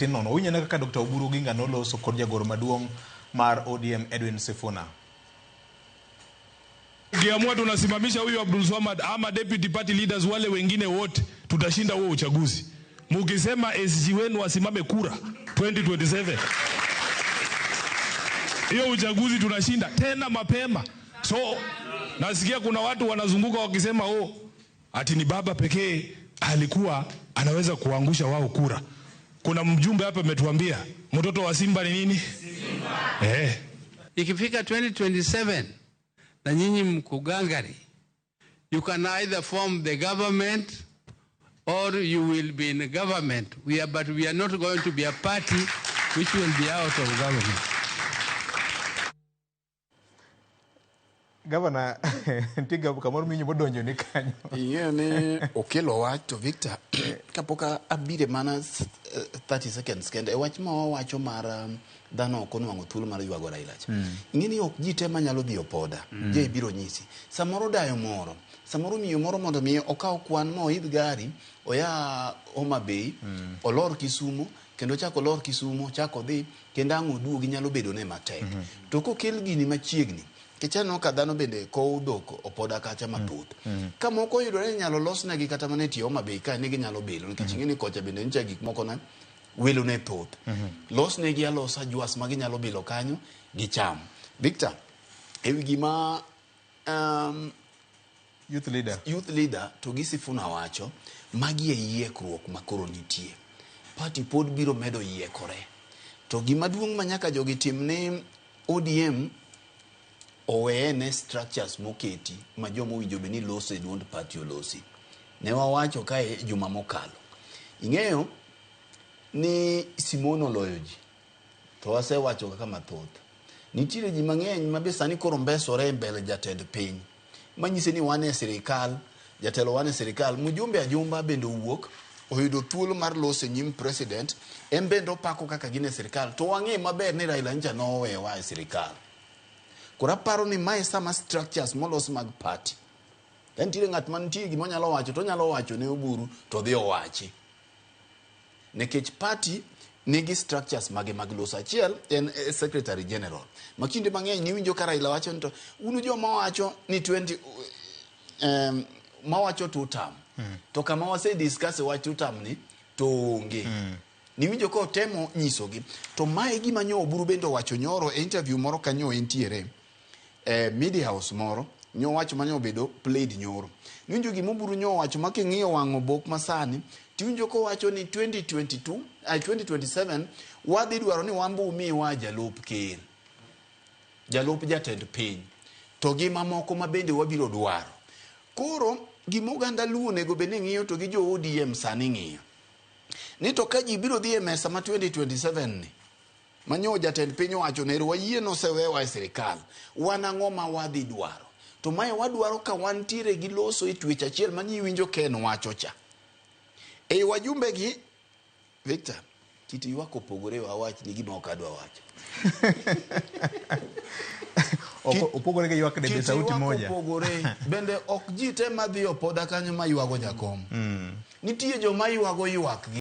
Tin nono. Winj ane kaka Dr. Oburu Oginga noloso kod jagoro maduong' mar ODM Edwin Sifuna. Tukiamua tunasimamisha huyu Abdul Swamad ama deputy party leaders wale wengine wote, tutashinda huo uchaguzi. Mukisema SG wenu wasimame kura 2027, hiyo uchaguzi tunashinda tena mapema. So nasikia kuna watu wanazunguka wakisema oh, ati ni baba pekee alikuwa anaweza kuangusha wao kura. Kuna mjumbe hapa ametuambia mtoto wa simba ni nini? Simba. Eh. Ikifika 2027 na nyinyi mko gangari, you can either form the government or you will be in government. But we are not going to be a party which will be out of government. Gavana, nitie kamoro minyo modonjo ni kanyo. Ing'eyo ni okelo wach to Victor kapok abire mana 30 seconds kende e wach ma wawacho mar dhano ok onwang'o thuolo mar ywago Raila cha. Ing'e ni ok ji te manyalo dhi opoda. Je biro nyisi. Samoro dayo moro, samoro miyo moro mondo mi okaw kwan ma oidh gari oya Homa Bay, olor Kisumo kendo chak olor Kisumo chak odhi kendo ang' oduogi nyalo bedo ne matek. To kokel gini machiegni Nikech aneno ka dhano bende kowo dhok opoda kacha mathoth. Ka moko oyudore ni inyalo losnegi kata mana e tie Homa Bay ka ni ginyalo bilo nikech ing'e ni kocha bende nyicha gik moko ne welo ne thoth. Losnegi alosa jwas ma ginyalo bilo kanyo gicham. Victor, ewi gima Youth leader. Youth leader to gi Sifuna wacho, magi e yiekruok ma koro nitie. Party pod biro medo yiekore. To gima duong' ma nyaka jogi tim ni ODM oweye ne structures moketi ma joma owinjo bed ni loso e duond party olosi. Ne wawacho kae juma mokalo. Ing'eyo ni Simon oloyo ji. To wasewacho kaka mathoth. Nitiere ji mang'eny ma be sani koro mbesore e mbele jatend piny. Manyise ni wan e sirikal, jatelo wan e sirikal. Mjumbe Ajumba bende owuok oyudo thuolo mar loso e nyim president. En bende opako kaka gin e sirikal. To wang'e maber ni Raila ncha nowewa e sirikal. Koro aparo ni mae sama structures molos mag party. Ka nitiere ng'at ma nitie gima onyalo wacho to onyalo wacho ne Oburu to odhi owachi. Nikech party nigi structures mage mag loso. Achiel en secretary general. Ma kinde mang'eny niwinjo ka Raila wacho ni to un joma wacho ni 20 mawacho two term. To kama wase discuss wach two term ni to onge. Niwinjo ka otemo nyisogi. To mae gima nyo Oburu bende owacho nyoro e interview moro kanyo entiere. E media house moro nyo wacho manyo obedo played nyoro. Niwinjo gima Oburu nyo owacho ma king'iyo wang' obok masani tiwinjo kowacho ni 2022 2027 wadhi dwaro ni wan be umiwa jalup ker. Jalup jatend piny. To gi mamoko ma bende wabiro dwaro. Koro gima oganda Luo onego bed ni ng'iyo to gi jo ODM sani ng'iyo. Ni to ka ji biro dhi e mesa ma 2027 ni, manyo jatend piny owacho ni wayie nosewewa e sirikal, wan ang'o ma wadhi dwaro? To mae wadwaro ka wantiere gi loso e twech achiel ma nyiwinjo Ken wacho cha. Ei wajumbe gi, Victor, kit ywak opogore wawach ni gima ok adwa wacho. Opogore gi ywak debe sauti moja. Opogore. Bende ok ji te madhi opoda kanyo ma ywago jakom. Nitie joma ywago ywak gi.